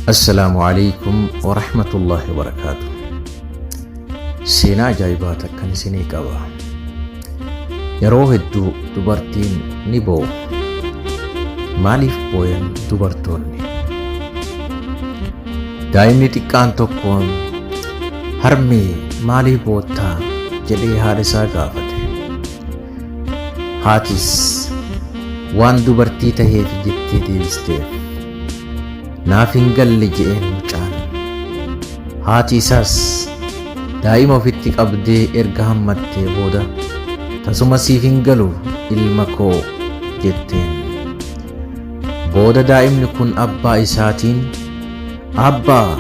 Assalaamu Aleykum Warahmatullaahi Wabarakaatu. Seenaa ajaa'ibaa takkan isinii qaba. Yeroo hedduu dubartiin ni boo'u. Maaliif booyan dubartoonni? Daa'imni xiqqaan tokkoon harmee maaliif boottaa jedhee haadha isaa gaafate. Haatis waan dubartii taheef jettee deebisteef. Naaf hin galle je'een mucaan. Haati isaas daa'ima ofitti qabdee erga hammattee booda tasuma siif hin galu ilma koo jetteen. Booda daa'imni kun abbaa isaatiin Abbaa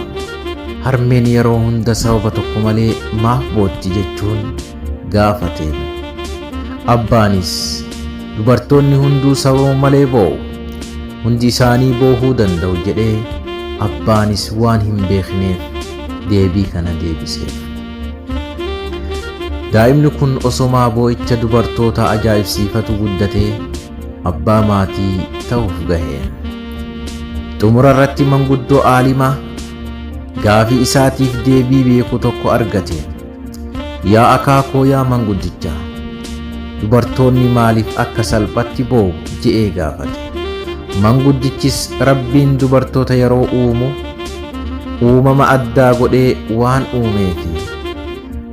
harmeen yeroo hunda sababa tokko malee maaf bootti jechuun gaafate. Abbaanis dubartoonni hunduu sababa malee boo'u. Hundi isaanii boohuu danda'u jedhee abbaanis waan hin beekneef deebii kana deebiseef. Daa'imni kun osomaa boo'icha dubartootaa ajaa'ibsiifatu guddatee abbaa maatii ta'uuf gahe. Xumura irratti manguddoo aalimaa gaafii isaatiif deebii beeku tokko argate. Yaa akaakoo yaa manguddicha, dubartoonni maaliif akka salphatti boo'u je'ee gaafate. Manguddichis Rabbiin dubartoota yeroo uumu uumama addaa godhee waan uumeefi.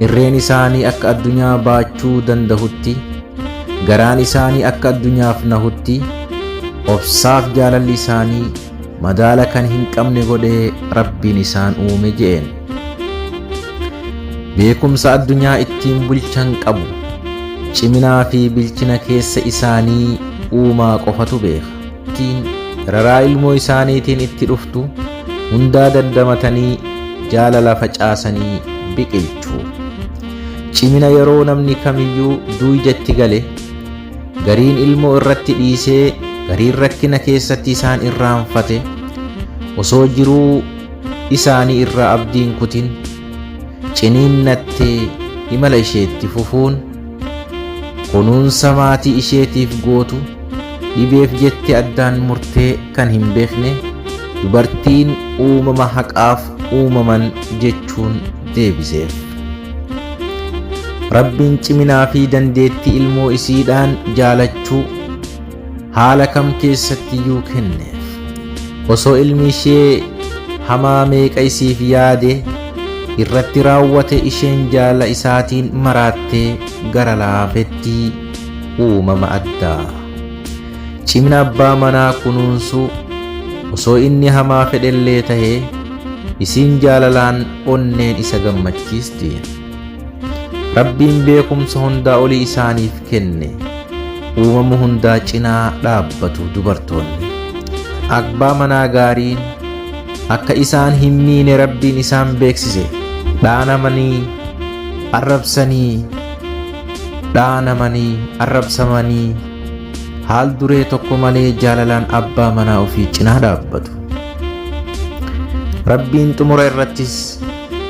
Irreen isaanii akka addunyaa baachuu dandahutti, garaan isaanii akka addunyaaf nahutti, obsaaf jaalalli isaanii madaala kan hin qabne godhee Rabbiin isaan uume je'een. Beekumsa addunyaa ittiin bulchan qabu. Ciminaa fi bilchina keessa isaanii uumaa qofatu beeka. Ittiin dararaa ilmoo isaaniitiin itti dhuftu hundaa dandamatanii jaalala facaasanii biqilchu. Cimina yeroo namni kamiyyuu duuydatti gale gariin ilmoo irratti dhiisee gariin rakkina keessatti isaan irraanfate osoo jiruu isaanii irraa abdii hin kutin ciniinnattee imala isheetti fufuun kunuunsa maatii isheetiif gootu dhibeef jettee addaan murtee kan hin beekne dubartiin uumama haqaaf uumaman jechuun deebiseef. Rabbiin ciminaa fi dandeettii ilmoo isiidhaan jaalachuu haala kam keessattiyyuu kenneef. Osoo ilmi ishee hamaa meeqa isiif yaade irratti raawwate isheen jaalala isaatiin maraattee gara laafetti uumama addaa. Cimina abbaa manaa kunuunsuu osoo inni hamaa fedhellee tahee isiin jaalalaan onneen isa gammachiisti. Rabbiin beekumsa hundaa olii isaaniif kenne. Uumama hundaa cinaa dhaabbatu dubartoonni. Abbaa manaa gaariin akka isaan hin miine Rabbiin isaan beeksise. Dhaanamanii, arrabsanii, dhaanamanii, arrabsamanii, haal duree tokko malee jaalalaan abbaa manaa ofii cinaa dhaabbatu. Rabbiin xumura irrattis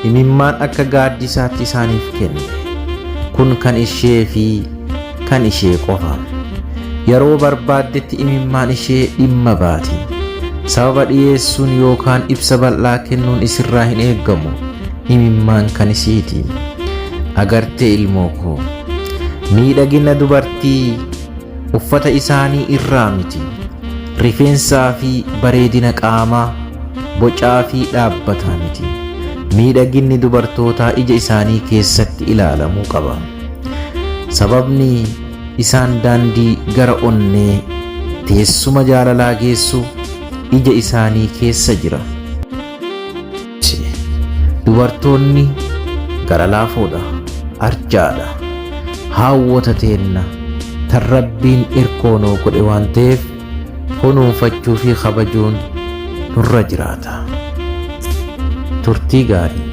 imimmaan akka gaaddisaatti isaaniif kenne. Kun kan ishee fi kan ishee qofa. Yeroo barbaaddetti imimmaan ishee dhimma baati. Sababa dhiyeessuun yookaan ibsa bal'aa kennuun isirraa hin eeggamu. Imimmaan kan isiiti. Agartee ilmoo koo. Miidhagina dubartii uffata isaanii irraa miti. Rifeensaa fi bareedina qaamaa, bocaa fi dhaabbataa miti. Miidhaginni dubartootaa ija isaanii keessatti ilaalamuu qaba. Sababni isaan daandii gara onnee teessuma jaalalaa geessu ija isaanii keessa jira. Dubartoonni gara laafoodha, arjaadha, haawwota teenna tan Rabbiin irkoo nuu godhe waan ta'eef kunuunfachuu fi kabajuun nurra jiraata. Turtii gaarii.